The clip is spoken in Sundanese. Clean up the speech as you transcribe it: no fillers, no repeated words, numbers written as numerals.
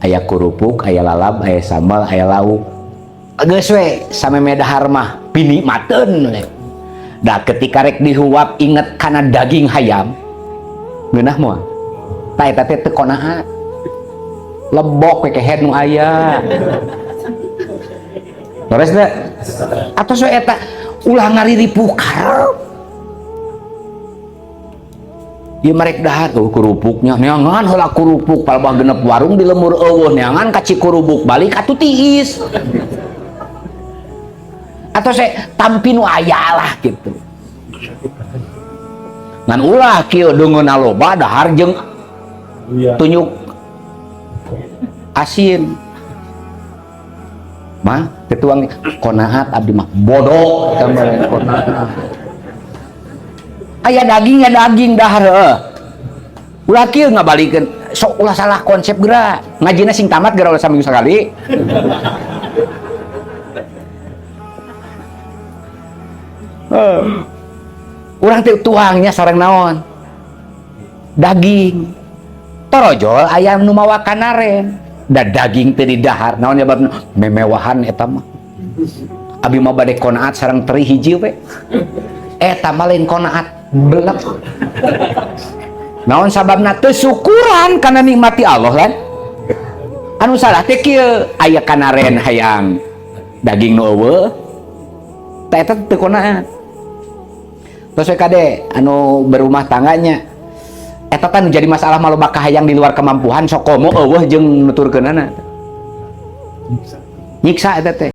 Aya kerupuk, aya lalab, aya sambal, aya lauk. Geus we sameme dahar mah pinikmateun we. Da ketika rek dihuap inget kana daging hayam. Ngeunah moal? Tah eta teh teu qonaat. Lebok we kehed nu aya. Leres teu? Atos we eta ulah ngariripuh karep. Ieu marek dahar oh kerupuknya neangan heula kerupuk palebah genep warung di lemur eueuh neangan ka Cikurubuk balik atuh tiis. Atau saya tampi nu aya lah gitu. Ngan ulah kieu deungeunna loba dahar jeung tunjuk asin. Mah teu tuang qonaat abdi mah bodoh tambahan qonaat. Aya daging ya daging dahar heuh. Ulah kieu ngabalikeun sok ulah salah konsep geura. Ngajina sing tamat geura ulah saminggu sakali. Urang teh tuangnya sareng naon? Daging. Torojol ayam nu mawa kanaren. Da daging teh didahar naon nyebabna memewahan eta mah. Abi mah bade qonaat sareng teri hiji we. Eta mah lain qonaat belek. Naon sababna teu syukuran kana nikmati Allah lan. Anu salah teh kieu aya kanaren hayang daging nu eueuh. Tah eta teu qonaat. Terus we kade anu berumah tangganya eta teh nu jadi masalah mah loba kahayang di luar kemampuan sok komo eueuh jeung nuturkeunana. Nyiksa eta teh.